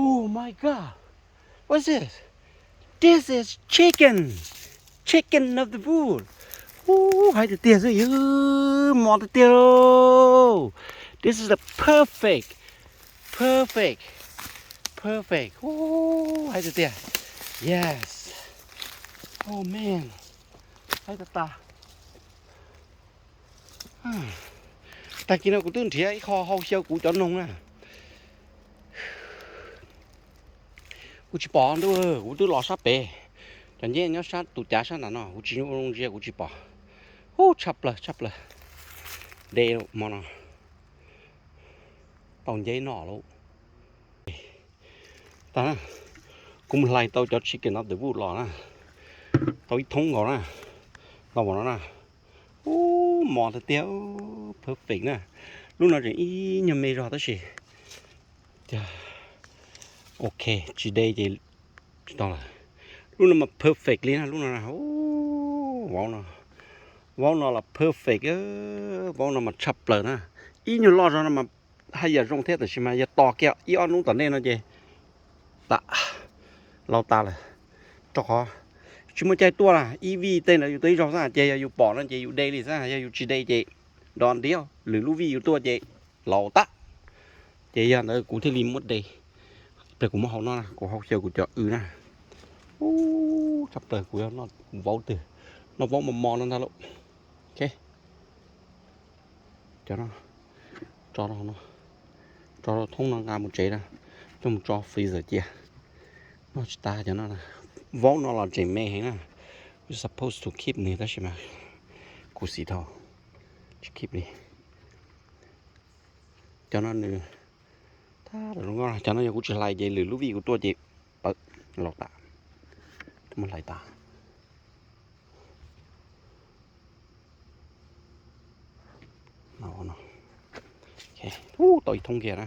Oh my God. What's this? This is chicken. Chicken of the wood. Uh, hais tiag tiag xwb, ywg, mos tiag tiag lauj. This is the perfect, perfect, perfect. Uh, hais tiag tiag. Yes. Oh man. Hais tiag tiag. Tag kis no kuv twb nrhiav ib qho hau xyaw kuv cov noog na. Kuv tsis pom ntuj, kuv twb los sab pem. Cov nceb nyob sab tus cav sab nram no kuv tsis ntsia, kuv tsis pom. Ub, tshaj plaws tshaj plaws. De hmo no tau nceb noj lauj. Tag, kuv mus hlais tau cov chicken of the wood los na, tau ib thoob nkaus na, tau no na. Ub, mos tiag tiag, perfect na. Lub no tseem ib nyuag me zog tab sis tiag. Ok, tsis de ces tsis tau lawm. Lub no mas perfect li na, lub no na. Ub, vauv no, vauv no los perfect, vauv no mas tshaj plaws na. Ib nyuag loj zog no mas haj yam zoo thiab, tab sis mas yog tos kiag ib ob hnub tom ntej no ces tas, laus tas lawm. Rau qhov tsis muaj caij tuaj na, ib vij tej ntawd yus tuaj ib zaug xwb ces yog yus pom no ces yus de li xwb, yog yus tsis de ces dog deal, lwm lub vij yus tuaj ces laus tas. Ces yog ntawd kuv thiaj li muab de. Ib pliag kuv muab hau no, kuv hau xyaw kuv cov w na. Ub, tshaj plaws, kuv yog noj vauv twg, noj vauv mos mos no ntag lauj. Ok, cov no tso rau no, tso rau thoob no nqa mus tsev na, coj mus tso freezer cia. Noj tsis tas cov no, vauv no los tseem me heev na. We supposed to keep nws tab sis mas kuv xim dhau, tsis keep li. Cov no nws, cov no yog kuv tsis hlais ces lwm lub vij kuv tuaj ces pawv, laus tas, muab hlais tas. Ub, tau ib thoob kiag na.